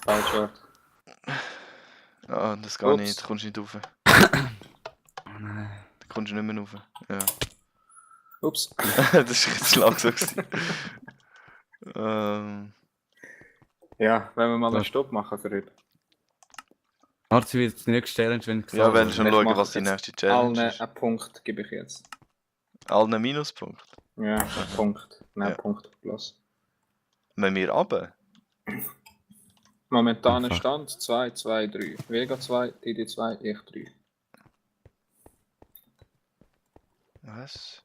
falsch Wort. Ah, das geht Ups. nicht, da kommst du nicht rauf. Oh nein. Da kommst du nicht mehr rauf. Ja. Ups. Das war jetzt langsam. Ja, wenn wir mal einen Was? Stopp machen für heute. Arzi wird die nächste Challenge, wenn ich Ja, wenn gesagt schon Ich schauen, mache was die jetzt nächste Challenge Allen ist. einen Punkt gebe ich jetzt. Allen einen Minuspunkt. Ja, einen Punkt. Nein, Ja. Punkt plus. Wenn wir runter. Momentaner Einfach. Stand 2, 2, 3. Vega 2, Didi 2, ich 3. Was?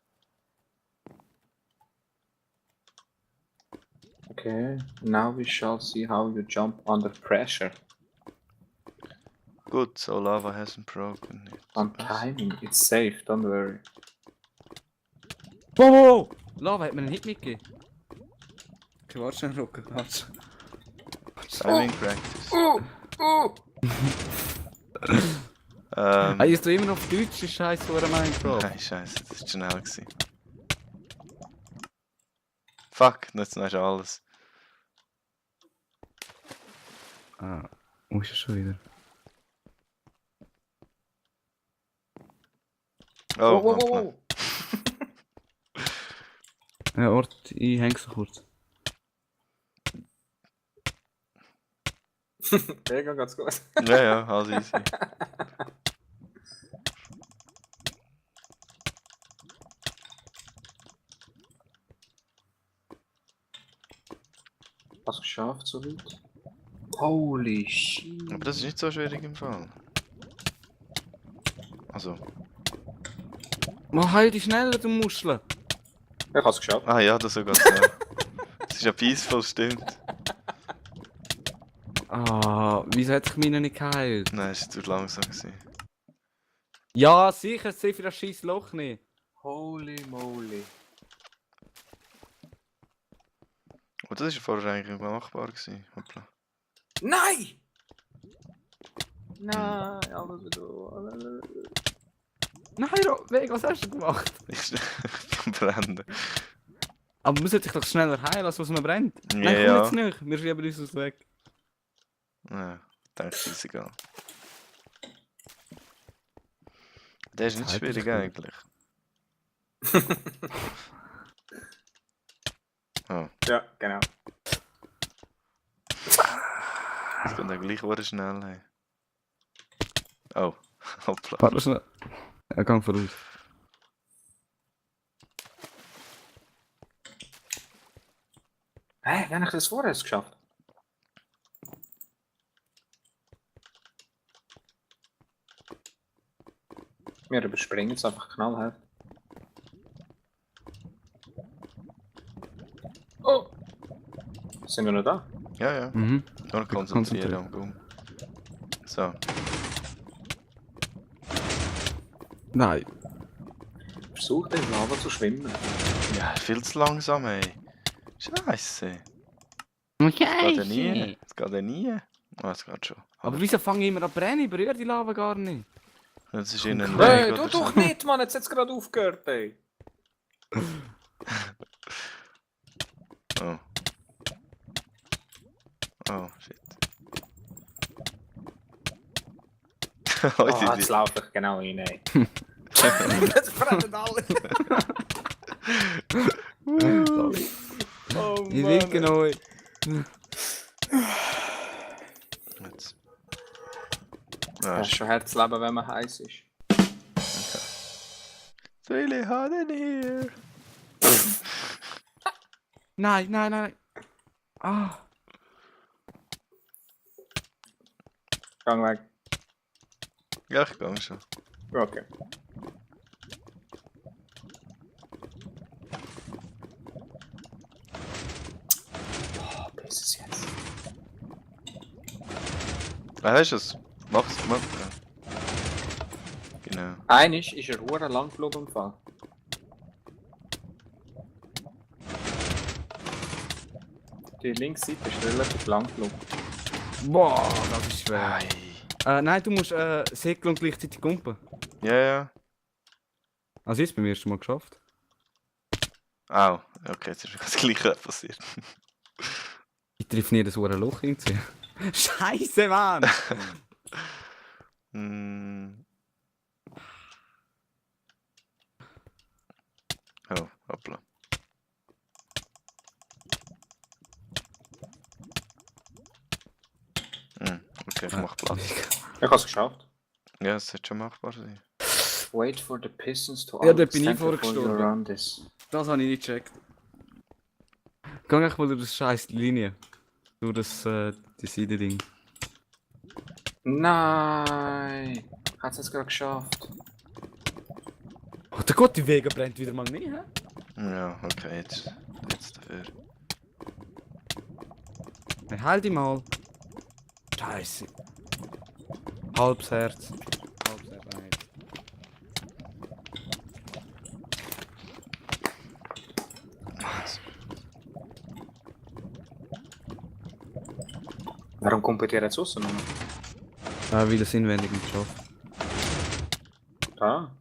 Okay, now we shall see how you jump under pressure. Gut, so lava hasn't broken. On Was? timing, it's safe, don't worry. Wow! Lava hat mir einen Hit mitgegeben. Okay, warte schnell, Rucken. Warte. Timing practice. Hey, ist du immer noch auf Deutsch? Ist scheiße, wo er meint, Bro. Nein, scheiße, das war schnell gewesen. Fuck, jetzt ist alles. Ah, wo ist er schon wieder? Oh, wow, hoppla. wow. Ja, Ort, ich häng so kurz. Vega geht's gut. Ja, ja, alles easy. Hast du geschafft so weit? Holy shit. Aber das ist nicht so schwierig im Fall. Also. Mach halt dich schneller, du Muschel! Ich hab's geschafft. Ah ja, das sogar schnell. Das ist ja peaceful, stimmt. Ah, wieso hat sich meine nicht geheilt? Nein, es war zu langsam gewesen. Ja, sicher, sehe für das scheiß Loch nicht. Holy moly. Aber das war vorher eigentlich machbar gewesen. Hoppla. Nein! Nein, alles wieder. Nein, Weg, was hast du gemacht? Ich bin brennen. Aber man sollte sich doch schneller heilen, als was man brennt. Ja, Nein, komm ja. jetzt nicht, wir schieben uns aus weg. Ja, denke ich, ist egal. Der ist nicht Zeit ist schwierig gut. eigentlich. Oh, Ja, genau. das geht dann gleich wieder schnell. Hey. Oh, hoppla. Warte schnell. Er kann voraus. Hä, wie habe ich das vorher geschafft? Wir überspringen es einfach knallhart. Oh! Sind wir noch da? Ja, ja. Mhm. Nur konzentrieren am Gum. So. Nein. Versuch den Lava zu schwimmen. Ja, viel zu langsam, ey. Scheiße. Das geht ja nie. Das geht ja nie. Oh, es geht schon. Aber wieso fange ich immer an brennen? Ich berühre die Lava gar nicht. Das ist in ein Hey, Leg du oder so. doch nicht, Mann! Jetzt hat es gerade aufgehört, ey! Oh. Oh, shit. Oh, jetzt laufe ich genau rein, ey. Jetzt brennen alle! Sorry. Oh Ich winke noch. Jetzt. Das Ah, ist schon Herzleben, wenn man heiß ist. It's really hot in here. Nein, nein, nein. Ah. Gang weg. Ja, ich gang schon. Okay. Oh, das ist jetzt. Ah, hast du es? Mach's, mach. Ja. Genau. Einisch ist er hure lang geflogen im Fall. Die linke Seite ist relativ lang geflogen. Boah, das ist schwer. Ei. Nein, du musst segeln und gleichzeitig kumpen. Ja, ja. Also jetzt bei mir schon mal geschafft. Au. Okay, jetzt ist das Gleiche passiert. Ich treffe nie das Loch irgendwie. Scheiße, Mann! Oh, hoppla. Okay, ich mach Platz. Ich hab's geschafft. Ja, es sollte schon machbar sein. Wait for the Pistons to Ja, dort bin ich center for vorgestorben. you around this. Das habe ich nicht gecheckt. Geh einfach mal durch das scheiß Linie. Durch das, die Seite-Ding. Nein! Hat's es gerade geschafft? Oh, der Gott, die Wege brennt wieder mal nicht, hä? Ja, okay, jetzt dafür. Hey, halt dich mal. Scheiße. Halbes Herz. Halbes Herz, nein. Warum kommt ihr jetzt raus? Weil das inwendig nicht schafft. Da?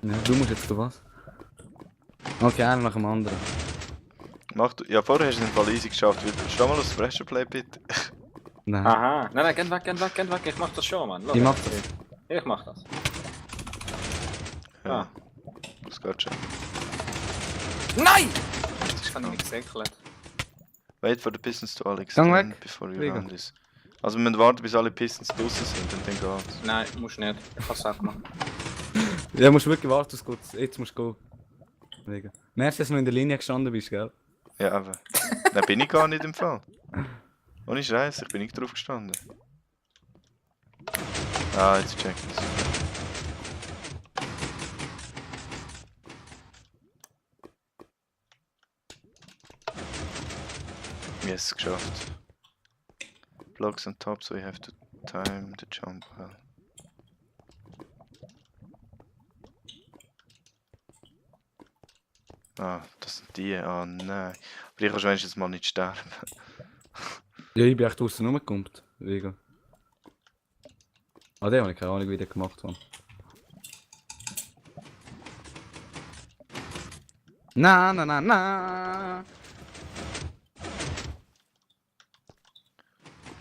Ja, du musst jetzt was? Okay, einer nach dem anderen. Ja, vorher hast du es im Fall easy geschafft. Steh mal aufs Pressure Play, bitte. Nein. Aha. Nein, geh weg. Ich mach das schon, Mann. Ich mach das. Ich mach das. Ja, das geht schon. Nein! Das kann ich nicht gesäckelt. Wait for the Pistons to all Gang extend weg. before you Liga. run this. Also wir müssen warten, bis alle Pistons draußen sind und dann geht's. Nein, musst nicht. Ich hab's auch gemacht. Ja, musst wirklich warten, jetzt musst du gehen. Merkst du, dass du noch in der Linie gestanden bist, gell? Ja, aber. Nein, bin ich gar nicht im Fall. Ohne Scheiß, ich bin nicht drauf gestanden. Ah, jetzt check ich's. Yes, geschafft. Blocks on top, so you have to time the jump well. Ah, das sind die. Ah, nein. Aber ich kann schon wenigstens mal nicht sterben. Ja, ich bin echt draußen rumgekommen. Wegen. Ah, den habe ich keine Ahnung, wie der gemacht hat. Na.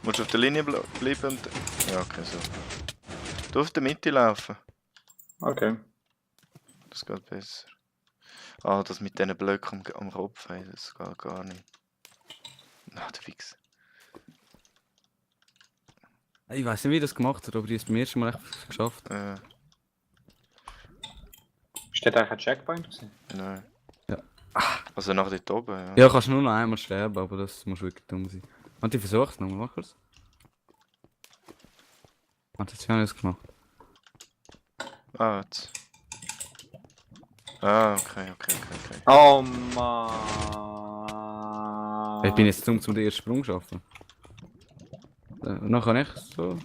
Musst du auf der Linie bleiben und... Ja, okay, so. Du auf der Mitte laufen. Okay. Das geht besser. Ah, das mit diesen Blöcken am Kopf, hey, das geht gar nicht. Na, der Fix. Ich weiß nicht, wie das gemacht hat, aber die ist beim ersten Mal echt geschafft. Steht eigentlich ein Checkpoint gewesen? Nein. Ja. Also nach dort oben, ja. Ja, kannst nur noch einmal sterben, aber das muss wirklich dumm sein. Und ich versuch's nochmal, mach es. Hat jetzt gar nichts gemacht. Ah, jetzt. Ah, okay. Oh Mann! Ich bin jetzt dumm zum den ersten Sprung schaffen. Dann kann ich so.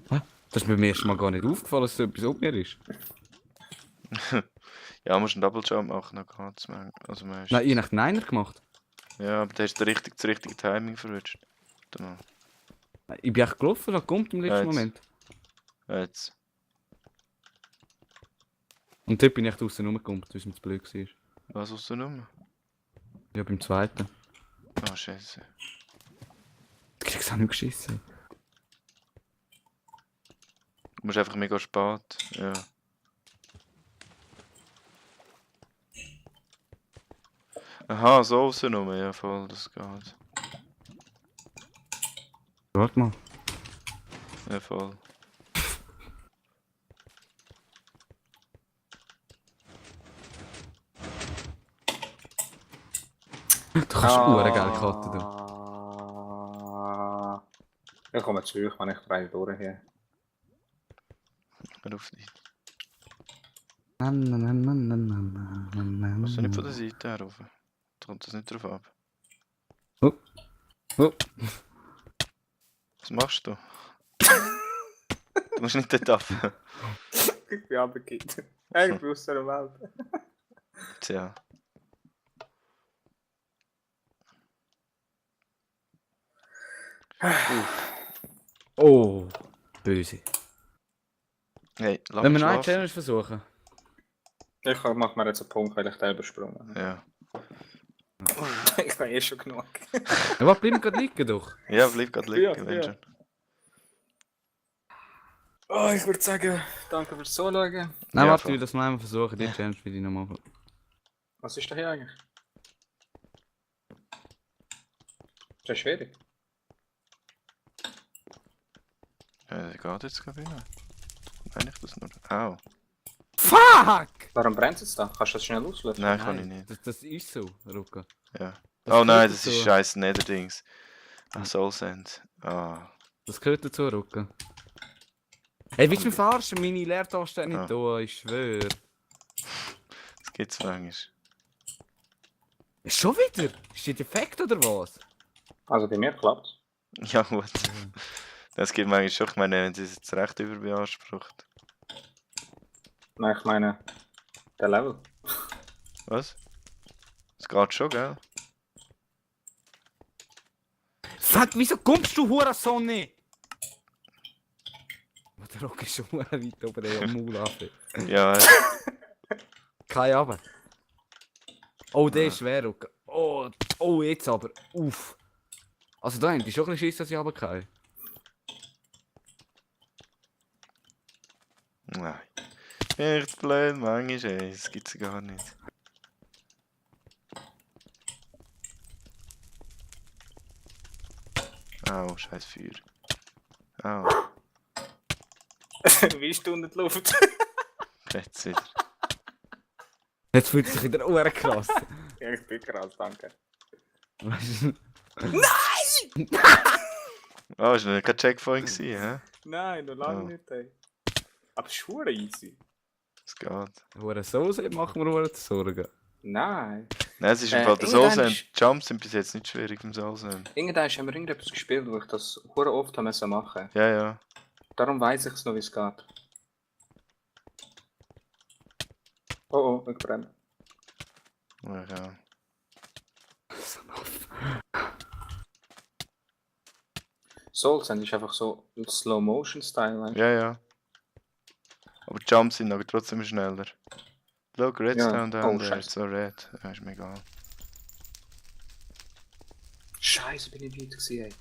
Hä? Das ist mir beim ersten Mal gar nicht aufgefallen, dass so etwas ob mir ist. Ja, musst einen Double Jump machen, dann geht's. Also, Nein, ich habe nach den Einer gemacht. Ja, aber da hast du das richtige Timing verwünscht. Warte mal. Ich bin echt gelaufen, da kommt im letzten Jetzt. Moment. Jetzt. Und dort bin ich echt draußen rumgekommen, weil es mir zu blöd war. Was hast du Nummer? Ja, beim zweiten. Oh, Scheiße. Du kriegst auch nicht geschissen. Du musst einfach mega spät. Ja. Aha, so rausgenommen, ja voll, das geht. Warte mal. Ja voll. Du kannst Uhren geil cutten, du. Ich komme zu euch, wenn ich drei durch hier. Hör auf dich. Na. Musst du nicht von der Seite her rauf? Da kommt das nicht drauf ab. Oh. Was machst du? Du musst nicht dort ab. Ich bin abgekippt. Ich bin aus der Welt. Tja. Oh, böse. Hey, lass Wenn mich wir noch eine schlafen. Challenge versuchen. Ich mache mir jetzt einen Punkt, weil ich den übersprungen habe. Ja. Ich Ich habe eh schon genug. Aber bleib gerade liegen doch. Ja, bleib gerade liegen, Ja, wenn ja. schon. Oh, ich würde sagen, danke fürs Zuschauen. Nein, Ja, warte, ich voll. will das noch einmal versuchen. Die Challenge will ich noch machen. Was ist da hier eigentlich? Ist das schwierig? Ja, der geht jetzt gerade rein. Nein, ich das nur. Au. Fuck! Warum brennt es da? Kannst du das schnell auslösen? Nein, kann ich nicht. Das ist so, Ruka. Ja. Das Oh nein, gehört das dazu. ist scheiß Nether-Dings. Ach, Soul Sand. Ah. Das gehört dazu, Ruka. Hey, willst du mich verarschen? Meine Leertaste hat nicht Ah. da, ich schwöre. Das gibt's manchmal. Schon wieder? Ist die defekt oder was? Also bei mir klappt Ja, gut. Das gibt manchmal schon. Ich meine, wenn sie es jetzt recht überbeansprucht. Nein, ich meine, der Level. Was? Es geht schon, gell? Fuck, wieso kommst du, Hurensohn? Der Rock ist schon weit oben, der Maul ab. Ja, Kein aber. Oh, der ist schwer, Ruka. Oh, jetzt aber. Uff. Also da haben die schon ein bisschen Schiss, dass ich runtergehe. nein. Echt blöd, manchmal, ey. Das gibt's ja gar nicht. Au, scheiß Feuer. Au, Wie ist du unter die Luft? jetzt wieder. Jetzt fühlt es sich wieder krass. Ja, ich bin krass, danke. Weißt du? Oh, ist noch kein Checkpoint gewesen, hä? Nein, noch lange Ja. nicht, ey. Aber es ist verdammt easy. Es geht. Hure Soße machen wir hure Sorgen. Nein. Nein, es ist im Äh, Fall der Soul irgendwann Sand. Jumps sind bis jetzt nicht schwierig im Soul Sand. Irgendwann haben wir irgendetwas gespielt, wo ich das verdammt oft haben müssen machen. Ja, ja. Darum weiss ich es noch, wie es geht. Oh, ich brenne. Ja, ja. Soul Sand ist einfach so Slow-Motion-Style, weißt du? Ja, ja. Aber Jumps sind aber trotzdem schneller. Look, Redstone Ja. down Oh, there, scheiße. it's so red. Ja, ist mir egal. Scheiße, bin ich weit gewesen, ey.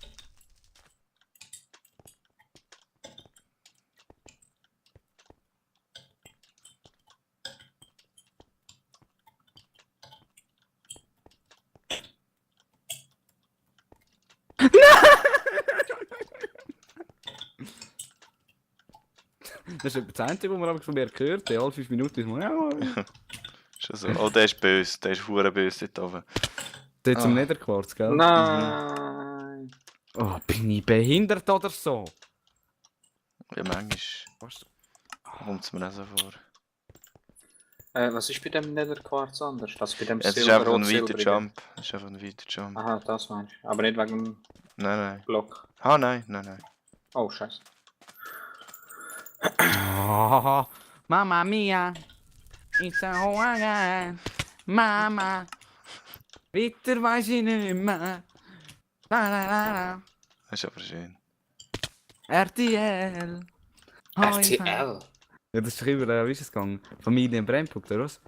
Das ist etwa das Einzige, was man von mir gehört. Alle 5 Minuten ist man. Ja, Schon so. Oh, der ist böse. Der ist hure böse dort oben. dort zum Ah. Netherquarz, gell? Nein! Oh, bin ich behindert oder so? Ja, manchmal Was? kommt es mir auch so vor. Was ist bei dem Netherquarz anders? Das bei dem Es ist einfach ein weiter Rot-Silbrige? Jump. Es ist einfach ein weiter Jump. Aha, das meinst du. Aber nicht wegen dem Nein, nein. Block. Ah, nein, nein, nein. Oh, scheiße. Oh, Mama mia, it's a Hawaii. Mama, weiter weiß ich nicht mehr. La, la, la, la. Das ist aber schön. RTL. RTL? Ja, das ist doch immer, wie ist es gegangen? Familie in Brennpunkt, oder was?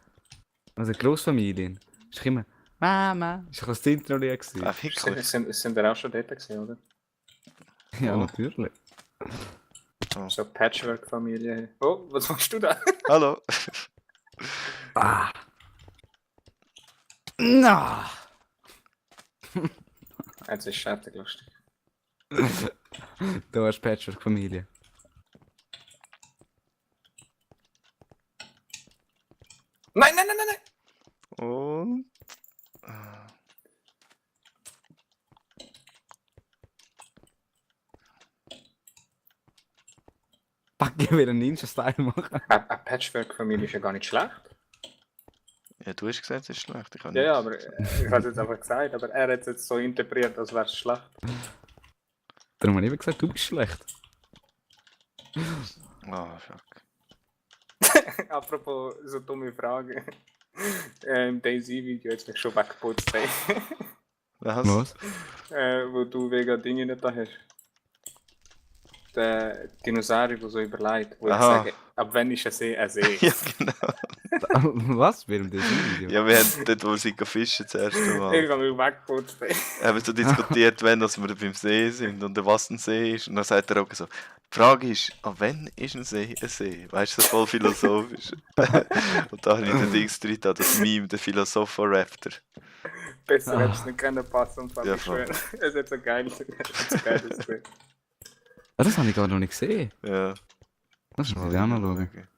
Also Großfamilien. Ist doch immer Mama. Ist doch das Intro-Lied gewesen. Ah, wirklich? Sind wir auch schon dort gewesen, oder? Ja, Oh. natürlich. So Patchwork-Familie. Oh, was machst du da? Hallo. Ah. Na. Jetzt ist fertig lustig. Du hast Patchwork-Familie. Nein, nein, nein, nein, nein! Und. Ah. Fuck, ich will einen Ninja-Style machen. Eine Patchwork-Familie ist ja gar nicht schlecht. Ja, du hast gesagt, es ist schlecht. Ich kann Ja, ja, nicht. aber ich habe es jetzt einfach gesagt, aber er hat es jetzt so interpretiert, als wäre es schlecht. Darum habe ich eben gesagt, du bist schlecht. Oh, fuck. Apropos so dumme Frage. Im Daisy-Video jetzt mich schon weggeputzt, ey. Was? Wo du wegen Dinge nicht da hast. Der Dinosaurier, der so überlegt, wo ich Aha. sage, ab wann ist ein See ein See? Ja, genau. Was? Während diesem Video? Ja, wir haben dort, wo wir sind fischen, das erste Mal. Ich habe mich weggeputzt. Haben so diskutiert, wenn dass wir beim See sind und was ein See ist. Und dann sagt er auch so, die Frage ist, an wann ist ein See ein See? Weißt du, so voll philosophisch. Und da habe ich den Dings drin, das Meme, der Philosopher-Raptor. Besser hättest du nicht können passen und Ja, ich schwöre. Es hat so geil gesehen. Das habe ich gar noch nicht gesehen. Ja. Das muss ich auch noch schauen.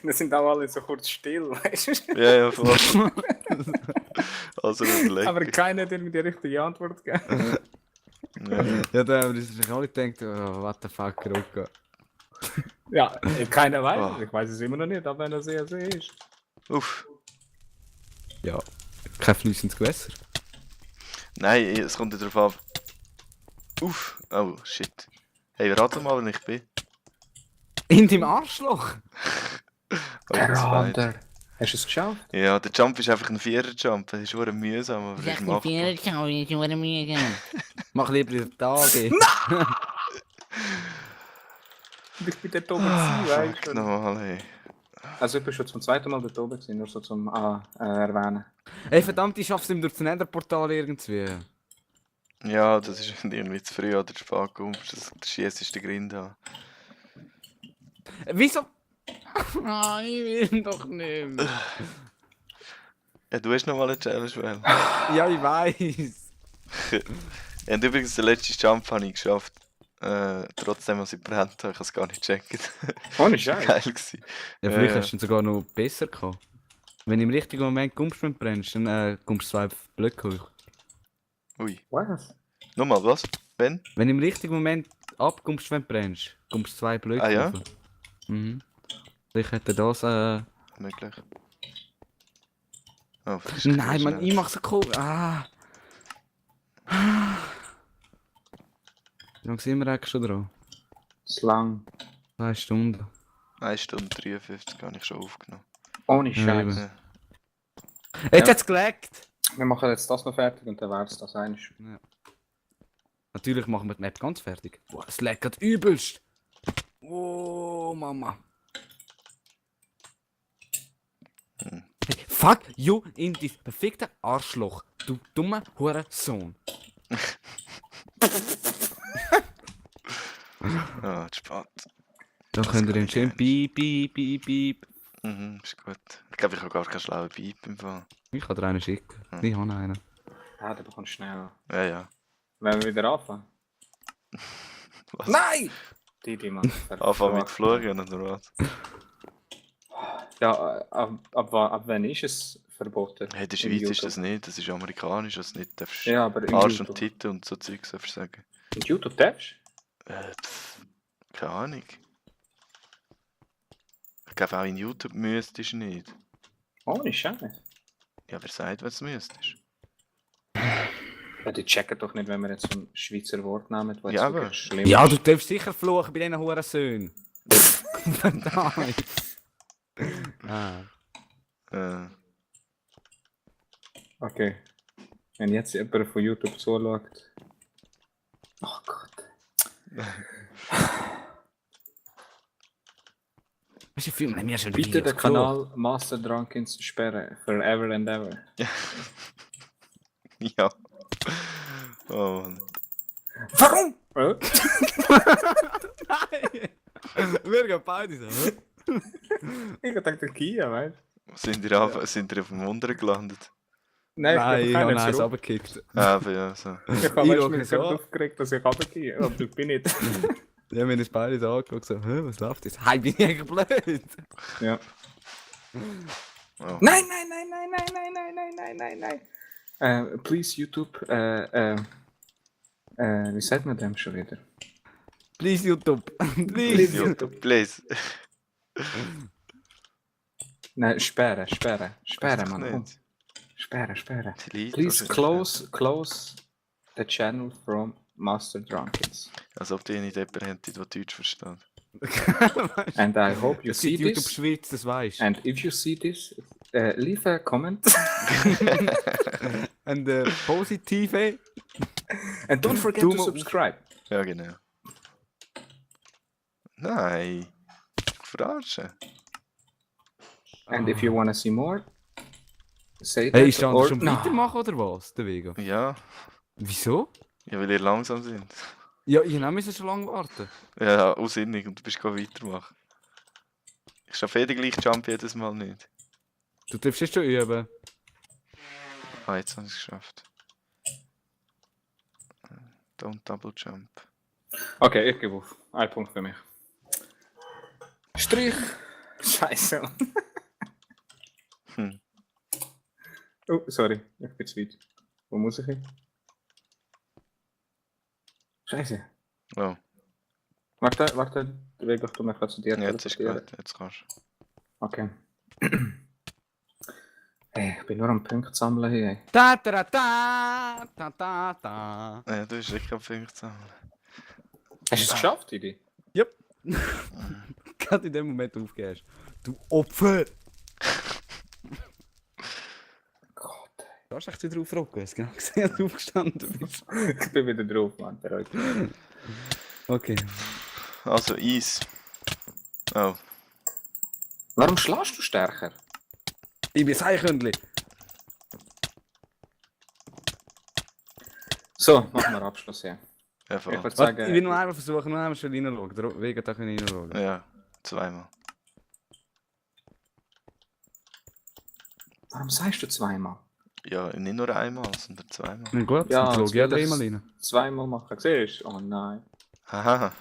Wir sind auch alle so kurz still, weißt du? Ja, ja, voll. Also nicht Aber lecker. keiner hat irgendwie die richtige Antwort gegeben. Ja. Ja, da haben sich alle gedacht, oh, what the fuck, Ruka. Ja, keiner weiß. Oh. Ich weiß es immer noch nicht, aber wenn er sehr ist. Uff. Ja, kein fließendes Gewässer. Nein, es kommt ja darauf an. Uff. Oh, shit. Hey, rate mal, wer ich bin. In deinem Arschloch? Oh, das weiß. Hast du es geschafft? Ja, der Jump ist einfach ein Vierer-Jump. Das ist schon mühsam, aber er ist machbar. Mach lieber in den Tag. Ich bin dort oben gewesen, weißt Fuck du? nochmal, hey. Also ich bin schon zum zweiten Mal dort oben gewesen, nur so zum Erwähnen. Ey, verdammt, ich schaff's nicht durch das Netherportal irgendwie. Ja, das ist irgendwie zu früh oder zu spät gekommen. Das schiessest den Grind an. Wieso? Ah, ich will doch nicht mehr. Ja, du hast noch mal eine Challenge, Well. Ja, ich weiß. Ja, und übrigens, den letzten Jump habe ich geschafft. Trotzdem, als ich brennt habe, ich habe es gar nicht gecheckt. Ohne Das war Scheiß. geil. Gewesen. Ja, vielleicht Ja. hast du ihn sogar noch besser gehabt. Wenn du im richtigen Moment kommst, wenn du brennst, dann kommst du 2 Blöcke hoch. Ui. Was? Nochmal, was? Ben? Wenn du im richtigen Moment abkommst, wenn du brennst, kommst du 2 Blöcke Ah, ja? hoch. Mhm. Vielleicht hätte das Möglich. Oh, das ist Nein, schnell. Mann, ich mach so cool. Ah. Wie lange sind wir eigentlich schon dran? Zu lang. 2 Stunden. 1 Stunde 53 habe ich schon aufgenommen. Ohne Ja, Scheiß. Ja. Jetzt hat's gelegt! Wir machen jetzt das noch fertig und dann wär's das eins. Natürlich machen wir die Map ganz fertig. Boah, es leckert übelst! Oh, Mama. Hm. Hey, fuck you in dein perfekte Arschloch, du dummer Hurensohn. Ah, zu spät. Dann Das könnt ihr kann den ich schön nicht. piep, piep, piep, piep. Mhm, ist gut. Ich glaube, ich habe gar keinen schlauen Beep im Fall. Ich kann dir einen schicken. Hm. Ich habe einen. Ja, der bekommt schnell. Ja, ja. Wenn wir wieder anfangen. Was? Nein! Die Mann. Anfangen mit Florian oder was? Ja, ab wann ist es verboten? Hey, in der Im Schweiz ist YouTube? das nicht. Das ist amerikanisch, dass du nicht darfst. Ja, aber im Arsch YouTube. und Titel und so Zeugs darfst du sagen. In YouTube darfst Keine Ahnung. Ich glaube auch in YouTube müsstest du nicht. du? Ohne Scheiß. Ja, wer sagt, was du müsstest? Ja, die checken doch nicht, wenn wir jetzt so ein Schweizer Wort nehmen, was Ja, jetzt wirklich aber- schlimm Ja, ist. du darfst sicher fluchen bei diesen Hurensöhnen. Verdammt. Ah. Okay. Wenn jetzt jemand von YouTube zuschaut. Ach Gott. Weißt du, viel mehr schon Bitte den Kanal Master Drunkins sperren. Forever and ever. Ja. Oh Mann. Warum? Nein! Wir gehen beide so. Ich dachte, der Kia, weißt du? Sind ihr auf dem Wunder gelandet? Nein, Ich ich habe bin eins zurück. runtergekickt. Ah, aber ja, so. Ich Ich habe mich schaue so gerade an. aufgeregt, dass ich runtergehe. Aber ich bin nicht. Ja, wir haben uns beide so angeschaut, so, hä, was läuft jetzt? Hey, bin ich eigentlich blöd? Ja. Oh. Nein, nein, nein, nein, nein, nein, nein, nein, nein, nein, nein. Please YouTube, wie sagt man dem schon wieder? Please, YouTube. Please. Please. YouTube, please. Nein, sperren, sperren, sperren, Weiß doch Mann. Komm. nicht. Sperren, sperren. Die Leute Please wahrscheinlich close the channel from Master Drunkins. nicht. Als ob die nicht jemanden hätten, der Deutsch versteht. And I hope you Es see gibt YouTube this. Schweiz, das weißt du. And if you see this, leave a comment. Und positive. And don't forget Du to mu- subscribe. Ja, genau. Nein. Verarschen. And if you wanna see more, say Hey, that ist der or schon weitermachen oder was, der Vega? Ja, Wieso? ja, weil ihr langsam sind. Ja, ich müssen schon lange warten. Ja, aussinnig und du bist gerade weitermachen. Ich schaffe den gleichen Jump jedes Mal nicht. Du darfst jetzt schon üben. Ah, jetzt habe ich es geschafft. Don't double jump. Okay, ich gebe auf. Ein Punkt für mich. Strich. Scheiße. Hm. Oh, sorry. Ich bin zu weit. Wo muss ich hin? Scheiße. Oh, Warte. Der Weg, ich tu mich gerade zu dir jetzt ist teleportieren. gut, jetzt kannst du. Okay. Hey, ich bin nur am Punkt sammeln hier. Ey. Ta ta ta ta ta ta. Ja, du hast wirklich Punkte sammeln. Hast du es geschafft, Idi? Yep. Gerade in dem Moment aufgehst. Du Opfer! Gott. Du hast echt drauf rocken, hast genau gesehen, als du aufgestanden bist. Ich bin wieder drauf, Mann. Der heute. Okay. Also, Eis. Oh, Warum schlägst du stärker? Ich bin Eichhörnchen. So, machen wir Abschluss hier. ja, Ich voll. würde Warte, sagen, ich will noch einmal versuchen, noch einmal schon reinschauen. Der Vega da können reinschauen. Ja, zweimal. warum sagst du zweimal? Ja, nicht nur einmal, sondern zweimal. Na gut, Ja, dann schaue jetzt ich ja will dreimal ich's rein. Zweimal machen, siehst du? Oh nein. Haha.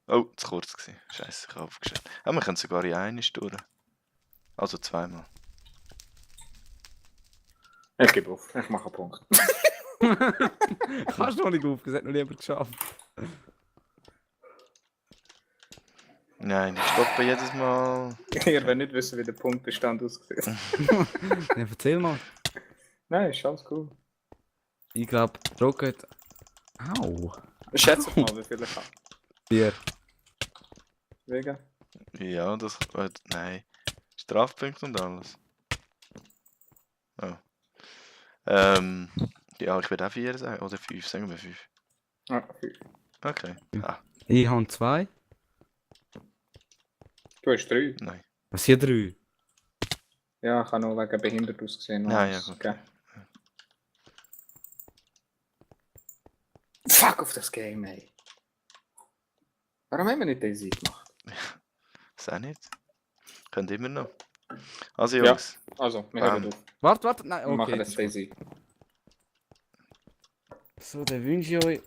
Oh, zu kurz gewesen. Scheiße, ich habe aufgestellt. Aber wir können sogar in eine durch. Also zweimal. Ich gebe auf, ich mache einen Punkt. Kannst du noch nicht aufgesetzt, noch lieber geschafft. Nein, ich stoppe jedes Mal. Ihr wollt nicht wissen, wie der Punktbestand aussieht. Ja, erzähl mal. Nein, ist alles cool. Ich glaube, Rocket. Au. Schätze mal, wie viel ich habe. 4. Wegen? Ja, das. Nein. Strafpunkt und alles. Oh. Ja, ich würde auch 4 sagen. Oder 5, sagen wir 5. Ah, 5. Okay. Ah, Ich habe 2. Du hast 3. nein. Was hier 3? Ja, ich habe nur wegen behindert ausgesehen. Nein, ja, gut. Okay. Fuck auf das Game, ey. Warum haben wir nicht den Sieg gemacht? Ist auch nicht. Könnt immer noch. Also, Ja. Jungs. Also, wir Bam. haben auf. Warte, nein, Wir okay. machen das jetzt ist den gut. Sieg. So, dann wünsche ich euch.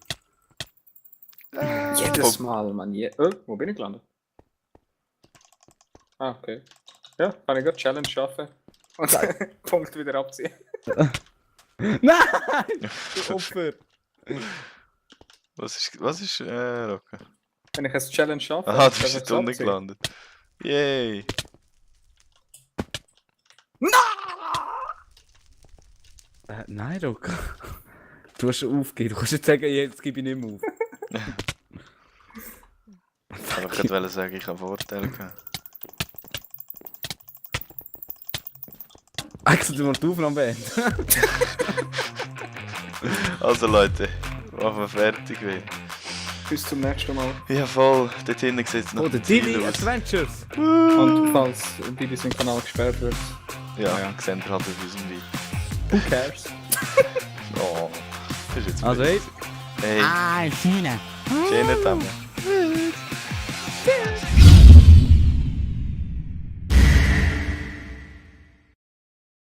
Jedes Mal, Mann. Wo bin ich gelandet? Ah, okay. Ja, kann ich gerade Challenge schaffen. Und Punkt wieder abziehen. Nein! Du Opfer! Was ist Rocker? Wenn ich eine Challenge schaffe, Aha, du darf bist ich jetzt es unten abziehen. gelandet. Yay! Nein, Rock. Du hast schon aufgegeben. Du kannst jetzt sagen, jetzt gebe ich nicht mehr auf. Ich wollte sagen, ich habe Vorteile gehabt. Eigentlich mal die Aufnahme beenden. Also Leute, machen wir fertig wieder. Bis zum nächsten Mal. Ja voll, dort hinten sieht es noch Oder Ziel Didi aus. Adventures. Und falls Didi sein Kanal gesperrt wird, Ja, Ja. seht ihr halt auf unserem Video. who cares? Oh, das ist jetzt Also, blöd. hey. Hey, Schöne. schönen Tag.